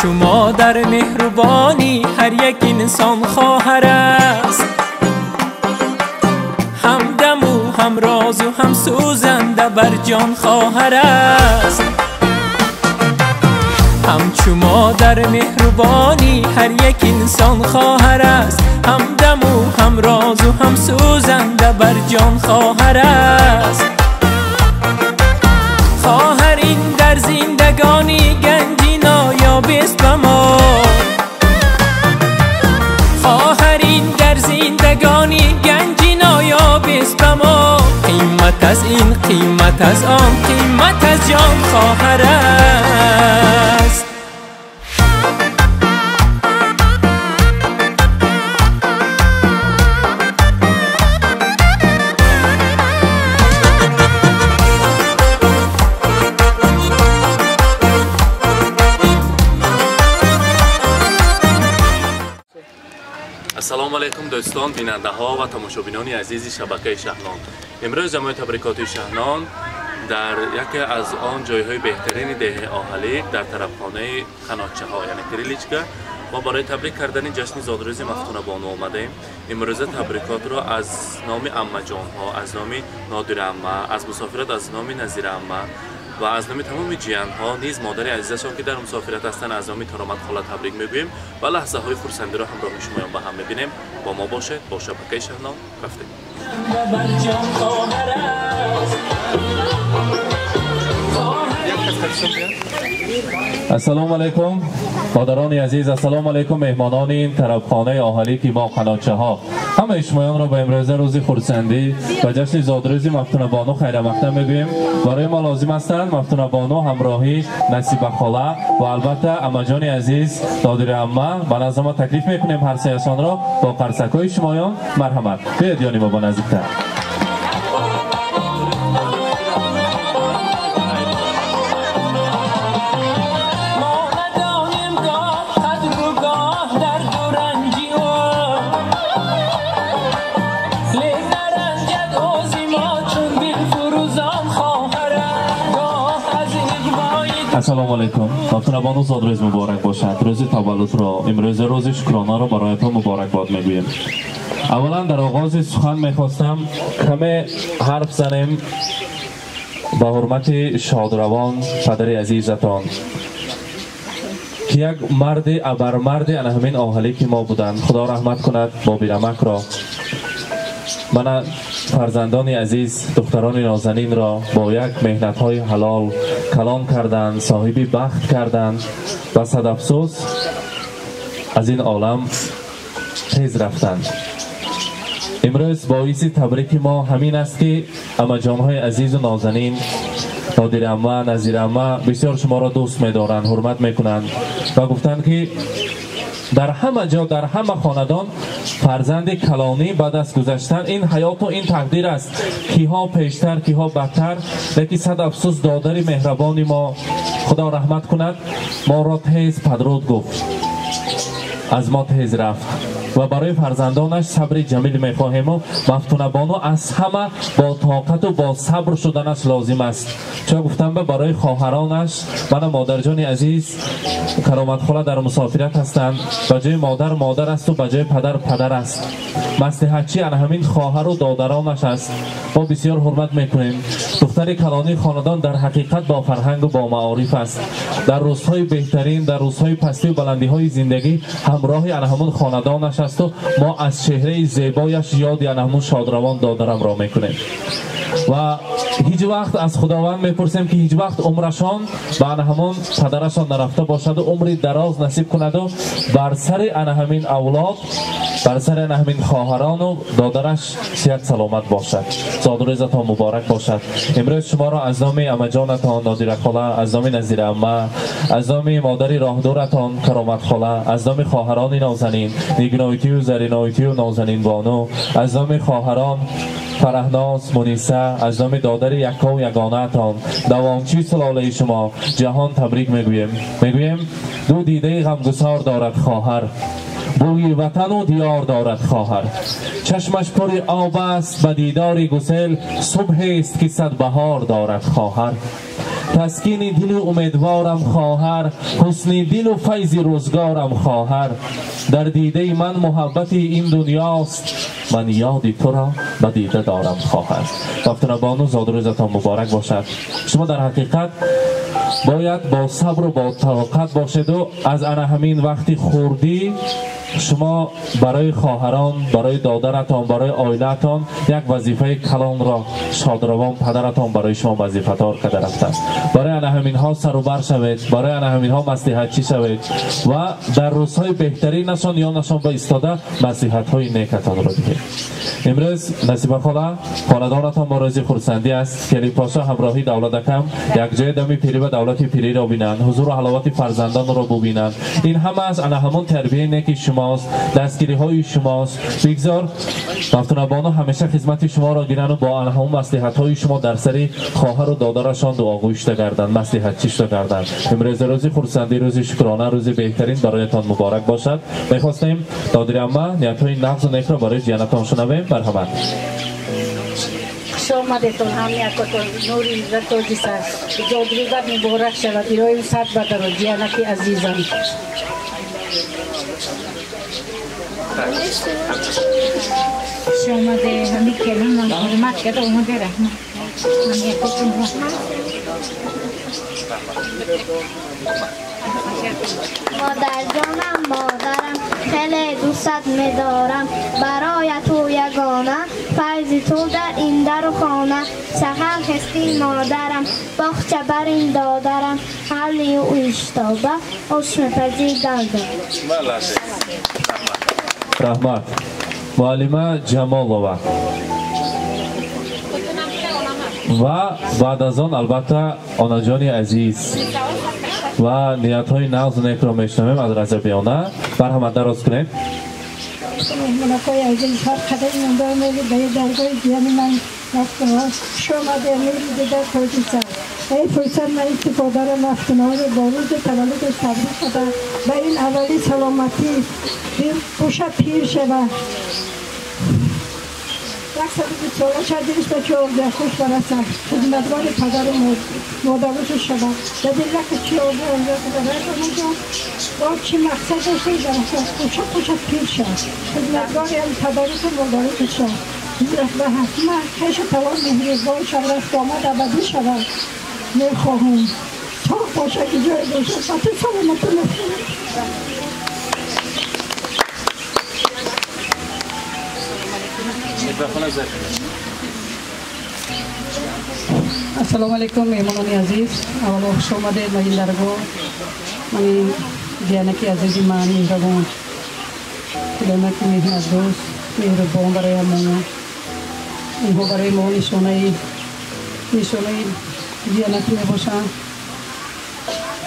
Ҳамчу модар меҳрубонӣ ҳар як инсон хоҳар аст. Ҳамдаму ҳамрозу ҳам сӯзанда бар ҷон хоҳар аст. Ҳамчу модар меҳрубонӣ ҳар як инсон хоҳар аст. Ҳамдаму ҳамрозу ҳам сӯзанда бар ҷон хоҳар аст. Хоҳар ин дар зиндагонӣ ганҷи ноёбест ба мо. Хоҳар ин дар зиндагонӣ ганҷи ноёбест ба мо. Қимат аз ин, қимат аз он, қимат аз ҷон хоҳар аст. Ассалому алайкум дӯстон, бинандаҳо ва тамошобинони азизи шабакаи Шаҳнон. Имрӯз ҷамоаи табрикоти Шаҳнон дар яке аз он ҷойҳои беҳтарини деҳаи Оҳалик дар тарабхонаи Қанотчаҳо, яъне Криличка, мо барои табрик кардани ҷашни зодрӯзи Мафтуна бону омадаем. Имрӯза табрикотро аз номи аммаҷонҳо, аз номи Нодира амма, аз мусофират аз номи Назира амма ва аз номи тамоми ҷиянҳо низ модари азизашон ки дар мусофират ҳастанд аз номи Таромат хола табрик мегӯем ва лаҳзаҳои хурсандиро ҳамроҳи шумоён ба ҳам мебинем. Бо мо бошед, бо шабакаи Шаҳнон рафтем. Ассалому алайкум модарони азиз, ассалому алайкум меҳмонони ин тарабхонаи Оҳалики мо Қанотчаҳо. Ҳамаи шумоёнро ба имрӯза рӯзи хурсандӣ ва ҷашни зодрӯзи Мафтуна бону хайрамақдам мегӯем. Барои мо лозим ҳастанд Мафтуна бону ҳамроҳи Насиба хола ва албатта аммаҷони азиз Нодира амма. Ба назди мо таклиф мекунем ҳар сеяшонро бо қарсакҳои шумоён. Марҳамат, биёед ёни мо бо наздиктар. Ассалому алайкум. Мафтуна бону зодрӯз муборак бошад. Рӯзи таваллудро, имрӯза рӯзи шукронаро бароятон муборакбод мегӯем. Аввалан дар оғози сухан мехостам каме ҳарф занем ба ҳурмати шодравон падари азизатон, ки як марди абармарди ана ҳамин Оҳалики мо буданд. Худо раҳмат кунад Бобирамакро. Мана фарзандони азиз, духтарони нозанинро бо як меҳнатҳои ҳалол калон карданд, соҳиби бахт карданд ва сад афсӯс аз ин олам тез рафтанд. Имрӯз боиси табрики мо ҳамин аст ки амаҷонҳои азизу нозанин Нодира амма, Назира амма бисёр шуморо дӯст медоранд, ҳурмат мекунанд ва гуфтанд ки дар ҳама ҷо, дар ҳама хонадон фарзанди калонӣ баъд аз гузаштан ин ҳаёту ин тақдир аст. Киҳо пештар, киҳо бадтар, лекин сад афсӯс додари меҳрабони мо, Худо раҳмат кунад, моро тез падруд гуфт, аз мо тез рафт ва барои фарзандонаш сабри ҷамил мехоҳему Мафтуна бону аз ҳама бо тоқату бо сабр шуданаш лозим аст. Чо гуфтам ба барои хоҳаронаш, мана модарҷони азиз Кароматхола дар мусофират ҳастанд, ба ҷои модар модар асту ба ҷои падар падар аст. Маслиҳатчи ана ҳамин хоҳару додаронаш аст. Мо бисёр ҳурмат мекунем. Духтари калонии хонадон дар ҳақиқат бо фарҳангу бо маориф аст. Дар рӯзҳои беҳтарин, дар рӯзҳои пастию баландиҳои зиндагӣ ҳамроҳи ана ҳамун хонадонаш асту мо аз чеҳраи зебояш ёди ана ҳамун шодравон додарамро мекунем. Ва ҳеҷ вақт аз Худованд мепурсем ки ҳеҷ вақт умрашон ба ана ҳамон падарашон нарафта бошаду умри дароз насиб кунаду бар сари ана ҳамин авлод, бар сари ана ҳамин хоҳарону додараш сиҳат саломат бошад. Зодрӯзатон муборак бошад. Имрӯз шуморо аз номи амаҷонатон Нодира хола, аз номи Назира амма, аз номи модари роҳдуратон Каромат хола, аз номи хоҳарони нозанин Нигноитию Зариноитию Нозанин бону, аз номи хоҳарон Фараҳноз, Муниса, аз номи додари яккаву ягонаатон давомчии сулолаи шумо ҷаҳон табрик мегӯем. Мегӯем ду дидаи ғамгусор дорад хоҳар, بوی وطن و دیار دارد خواهر. چشمش پر آب است به دیدار گسل، صبح است که صد بهار دارد خواهر. تسکین دل و امیدوارم خواهر، حسن دل و فیض روزگارم خواهر. در دیده من محبت این دنیاست، من یاد تو را به دیده دارم خواهر. مفتونه بانو زادروزتان مبارک باشد. شما در حقیقت باید با صبر و با طاقت باشید و از انا همین وقتی خوردی شما برای خواهران، برای دادرتان، برای آیلتان یک وظیفه کلان را شادروان پدرتان برای شما وظیفه دار کرده رفته است. برای انا همین ها سر و بر شوید، برای انا همین ها مصلحت چی شوید و در روزهای بهترینشان یا نشان به ایستاده مصلحت های نیکتان را دهید. امروز نصیبه خاله خاندانتان با روزی خرسندی است. کلی پاشا همراهی دولتکم یک جای دمی پیری و دولت پیری را ببینند، حضور و حلاوت فرزندان را ببینند. این همه از انا همون تربیه نیک شما، دستگیری های شماست. بگذار مفتونه بانو همیشه خدمت شما را گیرن و با همون مصلحت های شما در سری خواهر و دادرشان دعاگوی شده گردند، مصلحت چی شده گردند. امروز روزی خرسندی، روزی شکرانه، روزی بهترین برایتان مبارک باشد. میخواستیم دادر عمه نیت های نغز و نیک را برای جیانتان شنویم. مرحبا. خوش آمدتون هم یکتون نوری زرتوجی سر زادروزت مبارک شود. ایرای صد بدر جیانک عزیزم. خوش آمده همی کلم حرمت کرده اومده رحمت همی یکتون رحمت. مادر جانم مادرم خیلی دوستت می‌دارم، برای تو یگانه فیض تو در این در و خانه. سحر هستی مادرم باغچه بر این دادرم، حلی و اشتابه آش می‌پزی دردم. رحمت. معلمه جمالова و بعد از آن البته آناجان عزیز و نیت های نغز و نیک را میشنویم از رجبیانه. برحمت دراز کنیم. مهمانهای عزیز هر قدر مونده میگه به درگاه دیان من مفتونه شما نوری دیده توجیسه. ای فرصت من استفاده را مفتونه رو با روز تولدش تبریک شده و این اولی سلامتی پوشه پیر شده. 120 ساله شد دلش به چه آرزه خوش برسد، خدمتگار پدر و مادرش شود. در دل یک چه آرزه خدا با چی مقصد داشته برسد، خوشه خوشه پیر شد، خدمتگار هم پدرش و مادرش شد. و حتما خیش توان مهربان شود، رفت آمد ابدی شود. میخواهم تا باشه که جای باشه خاطر سلامتی نکنم. السلام علیکم مهمانان عزیز، اول خوش آمدید به این درگاه. من جیانک عزیزی من مهربان، خداوند مهر دوست مهربان برای ما، اینها برای ما نشانه جیانک می باشند.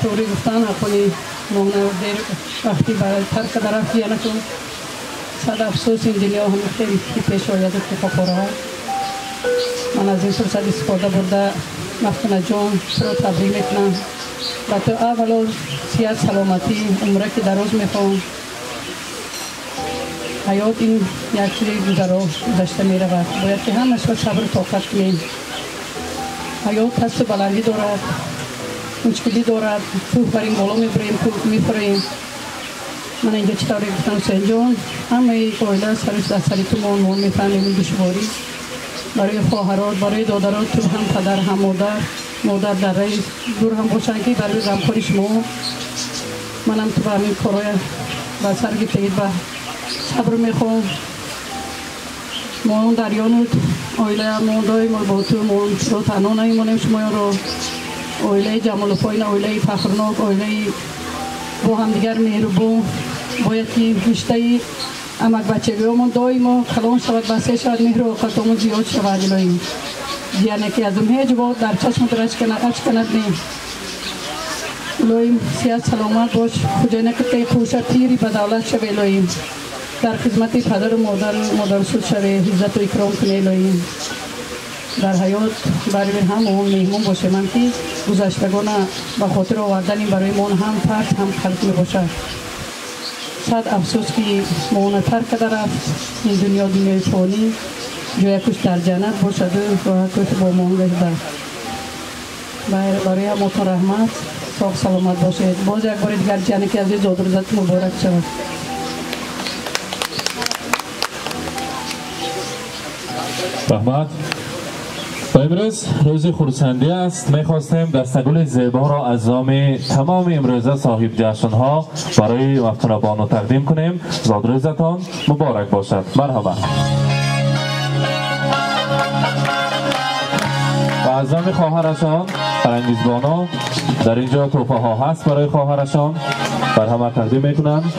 طوری گفتن اخوانی ما دیر وقتی برای ترک درخت جیانکون صد افسوس این دنیا هم خیلی پیش آید اتفاق ها. من از این فرصت استفاده برده مفتونه جان رو تبریک میکنم و تو اولا صحت سلامتی عمره که دراز میخوام. حیات این یک چیز گذرا گذشته میرود، باید که همش با صبر و طاقت کنیم. حیات پست و بلندی دارد، مشکلی دارد، کوه بر این بالا میبریم، کوه میخوریم. من اینجا چطوری گفتم حسین جان همه عائله سر از سری تو ما میفهمیم این دشواری برای خواهرات، برای دادرات، تو هم پدر هم مادر، مادر در رئیس دور هم باشن که برای غمخوری شما. منم تو به همین کارهای به سر گرفتید و صبر میخوام. ما دریانوت عائله ما دایم با تو ما رو تنها نمیمونیم. شما رو عائله جمال پایین، عائله فخرناک، عائله با همدیگر مهربون. باید که رشته امک بچگیمون دایما کلان شود، بسته شود، مهر و وفاتمون زیاد شود. الهی یعنی که از اون هیچ با در چشم درش کند اچ کند نیم. الهی صحت سلامت باش، خدای نکرده خوش پیری به دولت شوی. الهی در خدمت پدر و مادر سود شوی، عزت و اکرام کنی. الهی در حیات برای هم اون مهمون باشه. من که گذشتگان به خاطر آوردن این برای من هم فرد هم خلق می باشد. Сад афсӯс ки моона тарк карда рафт. Ин дунё дунёи фонӣ, ҷоякуш дар ҷаннат бошаду роҳакуш бо мо гашта. Барои ҳамотон раҳмат, соғ саломат бошед. Боз як бори дигар ҷанаки азиз зодрӯзат муборак шавад. Раҳмат. و امروز روز خرسندی است. میخواستیم دستگل زیبا را از نام تمام امروزه صاحب جشنها برای مفتون بانو تقدیم کنیم. زادروزتان مبارک باشد. مرحبا. و از نام خواهرشان فرنگیز بانو در اینجا تحفه ها هست برای خواهرشان بر همه تقدیم میکنند.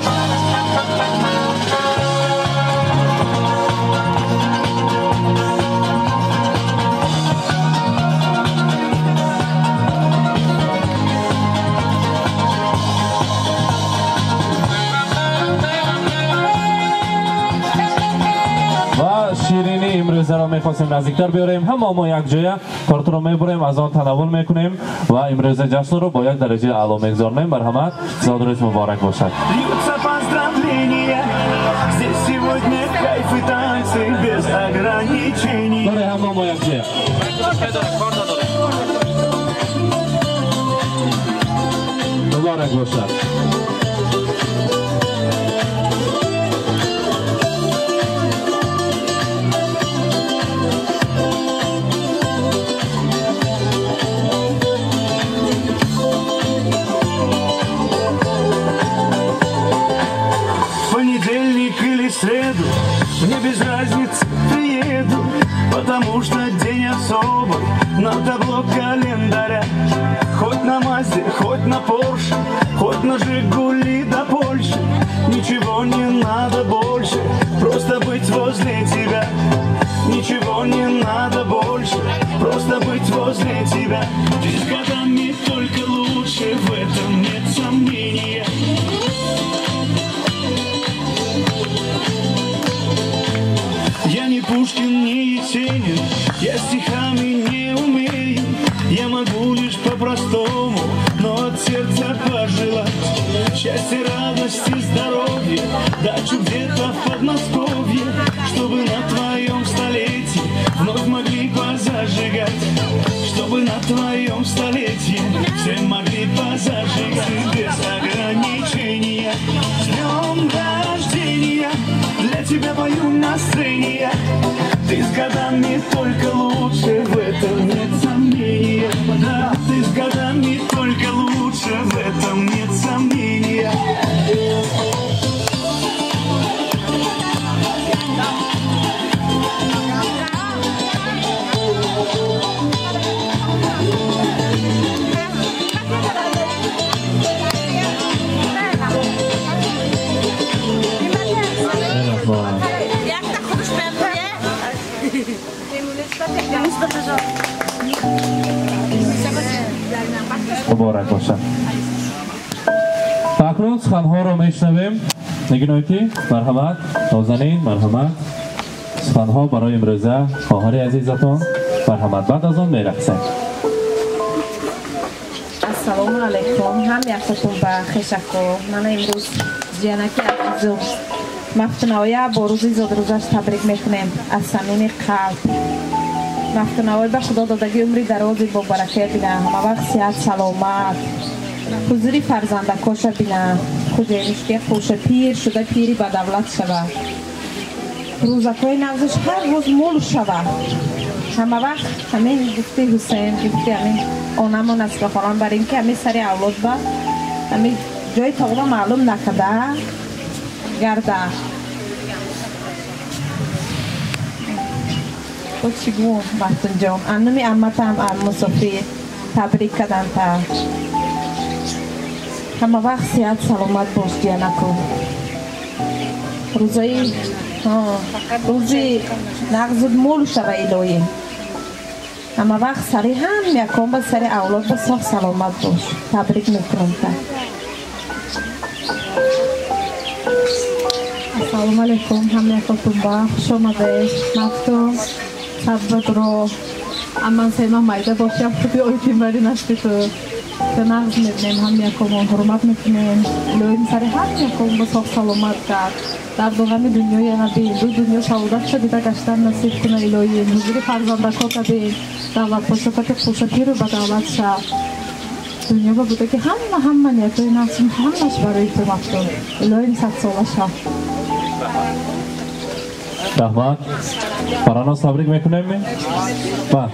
شیرینی امروز را میخواستیم نزدیکتر بیاریم. همه ما یک جایه کارت رو میبریم، از آن تناول میکنیم و امروز جشن رو با یک درجه اعلی میگذاریم. مرحمت، زادروز مبارک باشد. برای همه ما یک جایه مبارک باشد. Среду, мне без разницы, приеду, потому что день особый на табло календаря. Хоть на Мазде, хоть на Порше, хоть на Жигули до Польши, ничего не надо больше, просто быть возле тебя. Ничего не надо больше, просто быть возле тебя. С годами только лучше, в этом нет сомнения. Я не Пушкин, не Есенин, я стихами не умею. Я могу лишь по-простому, но от сердца пожелать счастья, радости, здоровья, дачу где-то в Подмосковье, чтобы на твоем столетии вновь могли позажигать, чтобы на твоем столетии все могли позажигать без ограничения. С днем рождения! Для тебя пою на сцене. Ты с годами только лучше, в этом нет сомнения. Да, ты с годами только лучше, в этом нет сомнения. مبارک باشد. اکنون سخنها را میشنویم. نگینایتی مرحمت، نازنین مرحمت. سخنها برای امروزه خواهر عزیزتان مرحمت. بعد از آن میرقصیم. السلام علیکم. هم یکتون به خیشکو. من امروز جیانکی عزیزم مفتوناویا با روزی زادروزش تبریک میکنیم از صمیم قلب. مفتوناوی به خدا دادگی عمری درازی با برکت بینه، همه وقت صحت سلامت، حضوری فرزندکاش بینه، خودش خوش پیر شده پیری به دولت شود، روزکای نغزش هر روز مول شود. همه وقت همین گفته حسین گفته همین آنمان است بخوران بر اینکه همین سر اولاد با همین جای تاغلا معلوم نکده گرده. با چی گوم مفتون جان انمی امتم مسافر تبریک کردن تا همه وقت صحت سلامت باش جانکو. روزایی روزی نغز مول شوه الهی. همه وقت سری هم یکم با سر اولاد با صاف سلامت باش. تبریک میکنم تا. السلام علیکم. هم یکتون با خوش آمده مفتون صبر رو اما سیما مایده باشیم خوبی آیتیم ولی نشتی تو Нағз мебинем, ҳам якомон ҳурмат мекунем. Илоҳим сари ҳам яком бо соғ саломат кард. Дарду ғами дунёя набин, ду дунё саодатша дида гаштан насиб куна илоҳим. Ҳузури фарзандакота бин, давлат пошафати хушапиру ба давлат ша. Дунё ба буда ки ҳама ҳама ниятҳои нағзшон ҳамаш барои ту Мафтун. Илоҳим садсола ша. Раҳмат. Фараноз табрик мекунем? Ба.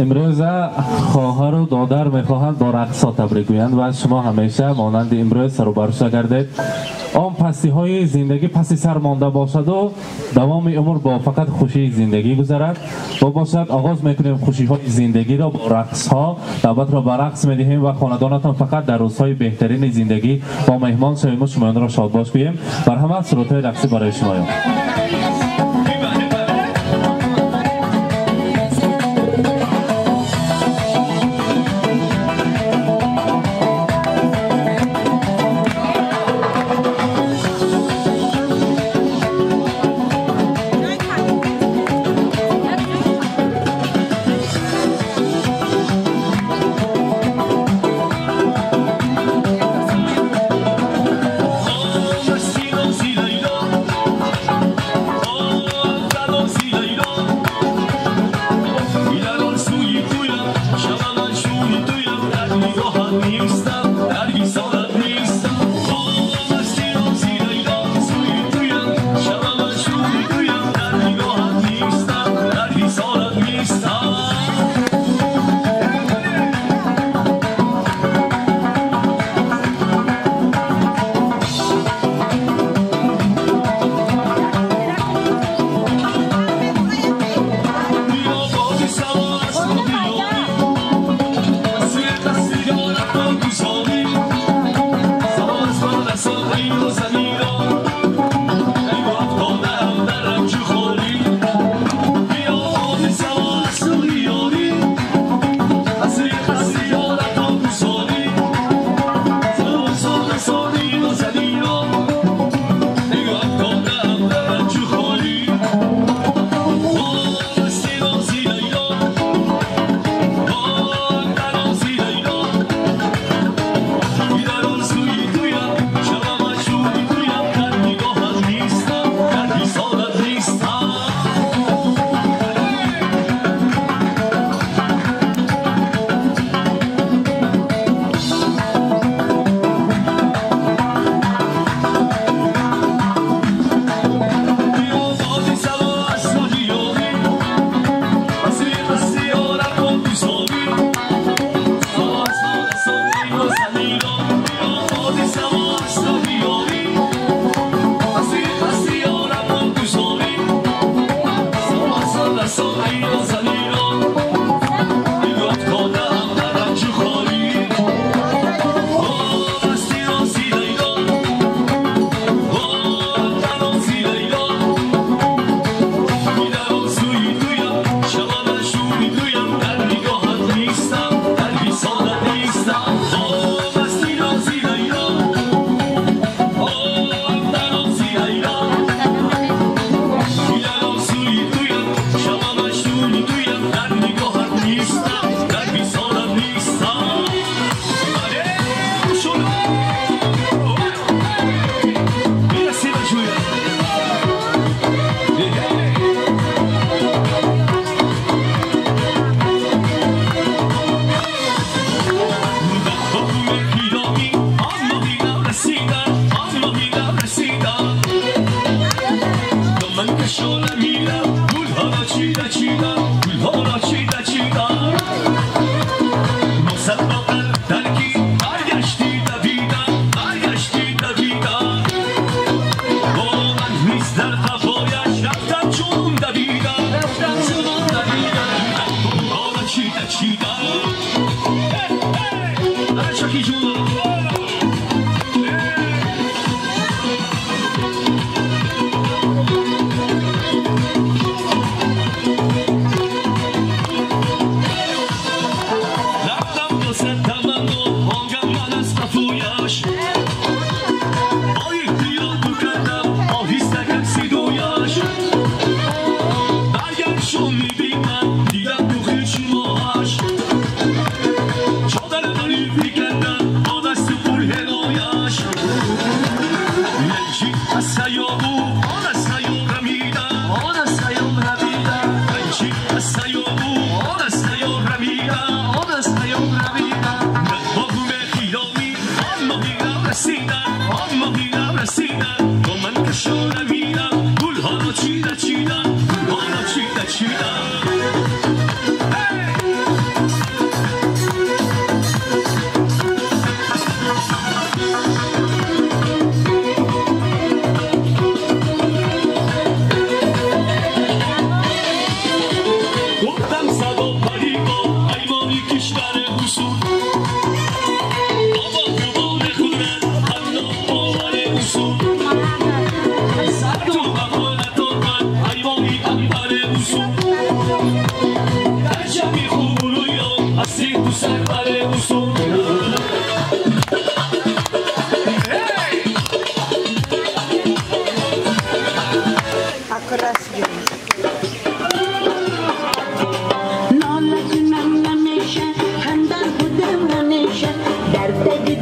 Имрӯза хоҳару додар мехоҳанд бо рақсҳо табрик гӯянд ва шумо ҳамеша монанди имрӯз сару барша гардед. Он пастиҳои зиндагӣ паси сар монда бошаду давоми умр бо фақат хушии зиндагӣ гузарад. Бо бошад оғоз мекунем хушиҳои зиндагиро бо рақсҳо. Даъватро ба рақс медиҳем ва хонадонатон фақат дар рӯзҳои беҳтарини зиндагӣ бо меҳмон шавему шумоёнро шодбош гӯем. Марҳамат, сурудҳои рақсӣ барои шумоён.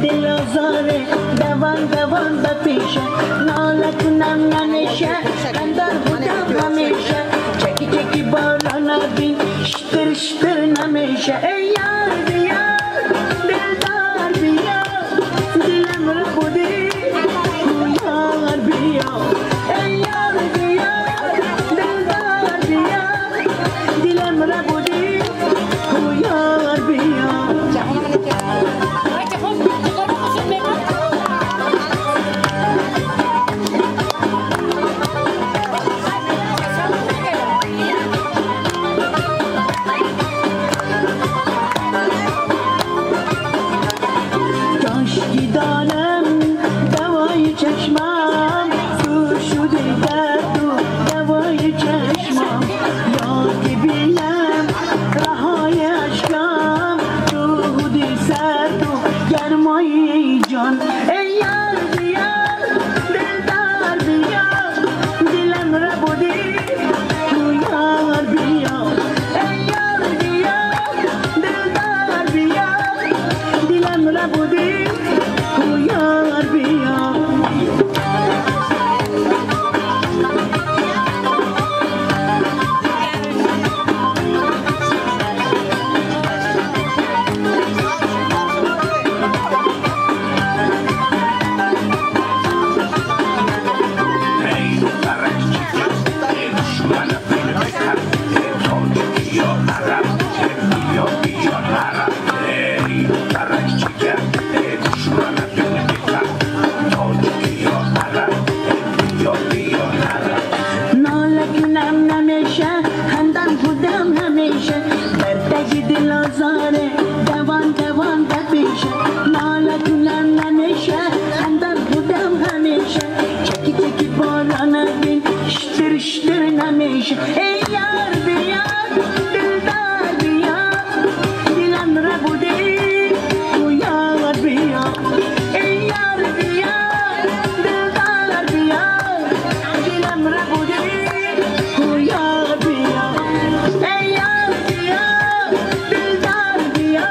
دل آزاره دوان دوان بپیشه ناله کنم نمیشه خندان بودم همیشه چکی چکی باران بین شتر شتر نمیشه ای یار بیا دلدار بیا دلم را بودی یار بیا ای یار بیا دلدار بیا دلم را بودی یار بیا. چشمم تو شده درد و دوای چشمم یاد که بینم رهای اشکم تو بودی سرد و گرمای جان ای یار بیا دلدار بیا دلم را بودی تو یار بیا ای یار بیا دلدار بیا دلم را بودی تو یار بیا. دوان دوان بپیشه ناله کنم نمیشه خندان بودم همیشه چکی چکی باران بین شتر شتر نمیشه ای یار بیا دلدار بیا دلم را بودی تو یار بیا ای یار بیا دلدار بیا دلم را بودی تو یار بیا ای یار بیا دلدار بیا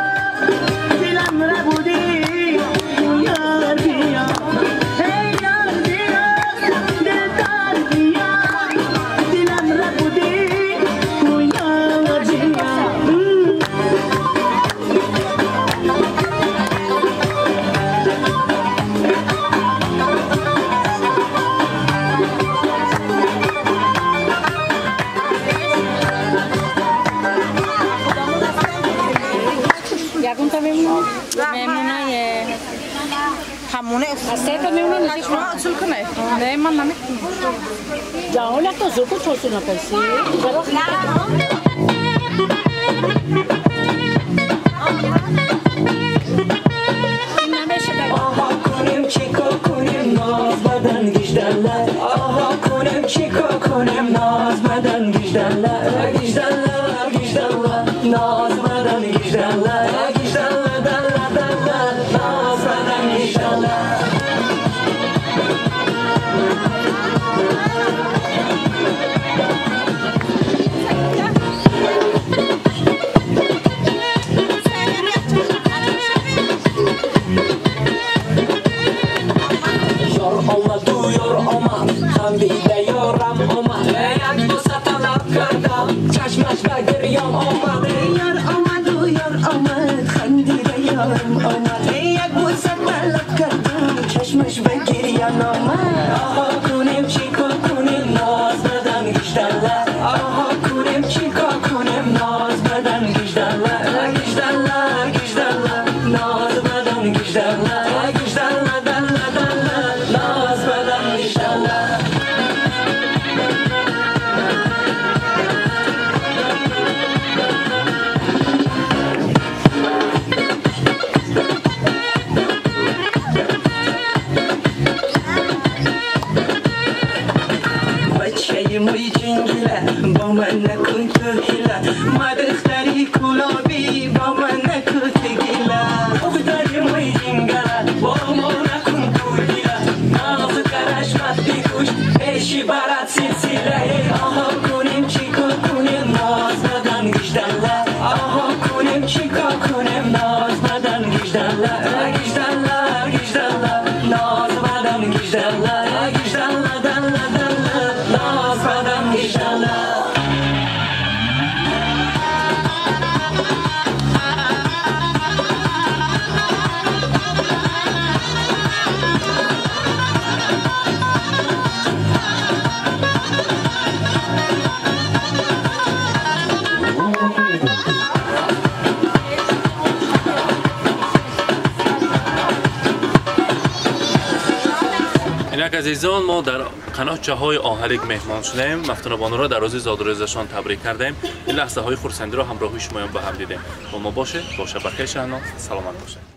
دلم را بودی تو یار بیا ای یار بیا دلدار بیا دلم را بودی تو یار بیا. آها کنیم چیکار کنیم ناز بدن گیجدنler آها کنیم چیکار کنیم ناز بدن گیجدنler گیجدنler گیجدنler ناز بدن گیجدنler گیجدنler دنler دنler ناز بدن گیجدنler. خندیده یارم آمد یک بوسه طلب کردم چشمش به گریان آمد یار آمد و یار آمد خندیده یارم آمد یک بوسه طلب کردم چشمش به گریان آمد. آها کنیم چیکار کنیم ناز بدن گیجدنler آها کنیم چیکار کنیم ناز بدن گیجدنler گیجدنler گیجدنler ناز بدن گیجدنler گیجدنler دنler دنler ناز بدن گیجدنler. موی جنگله با من نکن تو حیله ما دختری کلابی با من نکن تو گیله دختری موی جنگله با ما نکن تو حیله ناز کرشمت بکش پیشی برات سلسله آها کنیم چیکار کنیم ناز بدن گیجدنler آها کنیم چیکار کنیم ناز بدن گیجدنler گیجدنler Инак азизон, мо дар қаноҳчаҳои Оҳалик меҳмон шудаем. Мафтунабонуро дар рӯзи зодрӯзашон табрик кардем. Ин лаҳзаҳои хурсандиро ҳамроҳи шумоён ба ҳам дидем. Бо мо бошед, бо шабакаи Шаҳно. Саломат бошед.